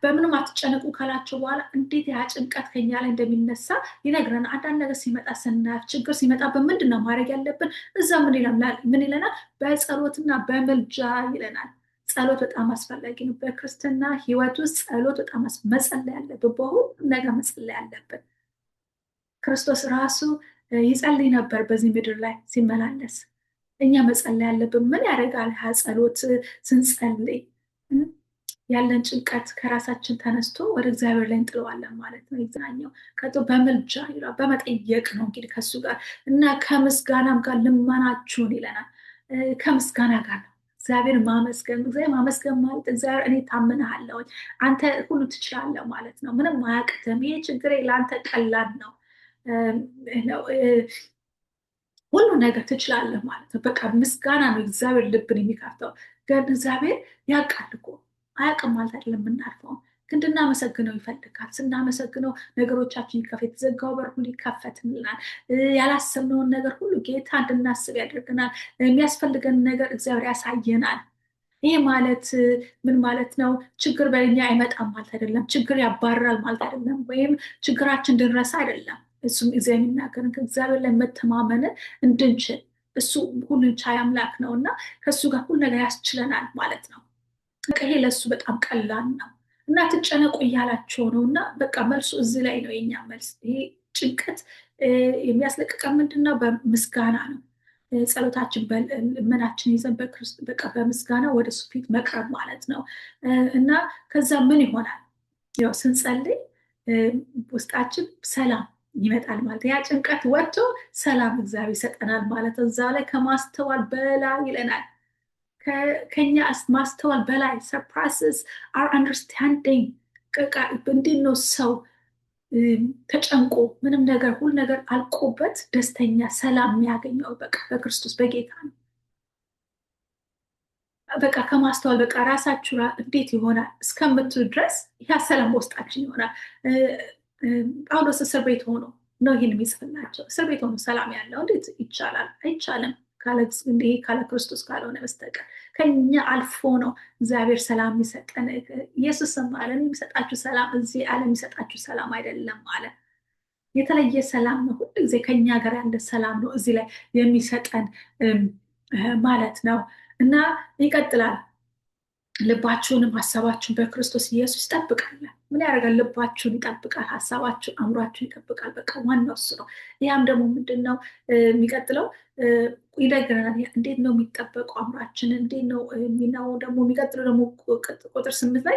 በምንም አትጨነቁ ካላቸው በኋላ እንዴት ያ ጭንቀት ከኛ ላይ እንደሚነሳ ይነግረናል። አንዳንድ ነገር ሲመጣ ስናፍ ችግር ሲመጣ በምንድን ነው ማድረግ ያለብን? እዛ ምን ይለናል? በጸሎትና በምልጃ ይለናል። ጸሎት በጣም አስፈላጊ ነው። በክርስትና ሕይወት ውስጥ ጸሎት በጣም መጸለይ ያለብን፣ በሁሉም ነገር መጸለይ ያለብን። ክርስቶስ ራሱ ይጸልይ ነበር በዚህ ምድር ላይ ሲመላለስ። እኛ መጸለይ ያለብን። ምን ያደርጋል? ያ ጸሎት ስንጸልይ ያለን ጭንቀት ከራሳችን ተነስቶ ወደ እግዚአብሔር ላይ እንጥለዋለን ማለት ነው። ይዛኛው ቀጥሎ በምልጃ ይላል፣ በመጠየቅ ነው እንግዲህ ከሱ ጋር እና ከምስጋናም ጋር ልመናችሁን ይለናል። ከምስጋና ጋር ነው እግዚአብሔር ማመስገን። እግዚአብሔር ማመስገን ማለት እግዚአብሔር እኔ ታምንሃለሁኝ፣ አንተ ሁሉ ትችላለህ ማለት ነው። ምንም አያቅትም። ይሄ ችግሬ ለአንተ ቀላል ነው፣ ሁሉ ነገር ትችላለህ ማለት ነው። በቃ ምስጋና ነው እግዚአብሔር ልብን የሚከፍተው። ግን እግዚአብሔር ያውቃል እኮ፣ አያውቅም ማለት አይደለም። የምናልፈውን ግን እንድናመሰግነው ይፈልጋል። ስናመሰግነው ነገሮቻችን ይከፈት፣ የተዘጋው በር ሁሉ ይከፈትልናል። ያላሰብነውን ነገር ሁሉ ጌታ እንድናስብ ያደርገናል። የሚያስፈልገን ነገር እግዚአብሔር ያሳየናል። ይሄ ማለት ምን ማለት ነው? ችግር በእኛ አይመጣም ማለት አይደለም። ችግር ያባርራል ማለት አይደለም። ወይም ችግራችን እንድንረሳ አይደለም። እሱም እግዚአብሔር የሚናገርን ከእግዚአብሔር ላይ መተማመንን እንድንችል፣ እሱ ሁሉን ቻይ አምላክ ነው እና ከእሱ ጋር ሁሉ ነገር ያስችለናል ማለት ነው። በቃ ይሄ ለእሱ በጣም ቀላል ነው እና አትጨነቁ እያላቸው ነው እና በቃ መልሱ እዚህ ላይ ነው የኛ መልስ። ይሄ ጭንቀት የሚያስለቅቀን ምንድን ነው? በምስጋና ነው። ጸሎታችን ልመናችን ይዘን በቃ በምስጋና ወደ እሱ ፊት መቅረብ ማለት ነው እና ከዛ ምን ይሆናል? ያው ስንጸልይ ውስጣችን ሰላም ይመጣል ማለት፣ ያ ጭንቀት ወጥቶ ሰላም እግዚአብሔር ይሰጠናል ማለት ነው። እዛ ላይ ከማስተዋል በላይ ይለናል። ከኛ ማስተዋል በላይ፣ surpasses our understanding። እንዴት ነው ሰው ተጨንቆ ምንም ነገር ሁሉ ነገር አልቆበት ደስተኛ ሰላም የሚያገኘው? በቃ በክርስቶስ በጌታ ነው። በቃ ከማስተዋል፣ በቃ ራሳችሁ እንዴት ይሆናል እስከምትሉ ድረስ ያ ሰላም በውስጣችን ይሆናል። ጳውሎስ እስር ቤት ሆኖ ነው ይህን የሚጽፍላቸው። እስር ቤት ሆኖ ሰላም ያለው እንዴት ይቻላል? አይቻልም። ይሄ ካለ ክርስቶስ ካልሆነ በስተቀር ከኛ አልፎ ነው እግዚአብሔር ሰላም የሚሰጠን። ኢየሱስም አለ፣ የሚሰጣችሁ ሰላም እዚህ ዓለም የሚሰጣችሁ ሰላም አይደለም አለ። የተለየ ሰላም ነው። ሁሉ ጊዜ ከኛ ጋር ያለ ሰላም ነው እዚህ ላይ የሚሰጠን ማለት ነው። እና ይቀጥላል። ልባችሁንም ሀሳባችሁን በክርስቶስ ኢየሱስ ይጠብቃል። ምን ያደርጋል? ልባችሁን ይጠብቃል፣ ሀሳባችሁን፣ አእምሯችሁን ይጠብቃል። በቃ ዋናው እሱ ነው። ያም ደግሞ ምንድን ነው የሚቀጥለው ይነግረናል። እንዴት ነው የሚጠበቀው አእምሯችን? እንዴት ነው የሚናው ደግሞ የሚቀጥለው ደግሞ ቁጥር 8 ላይ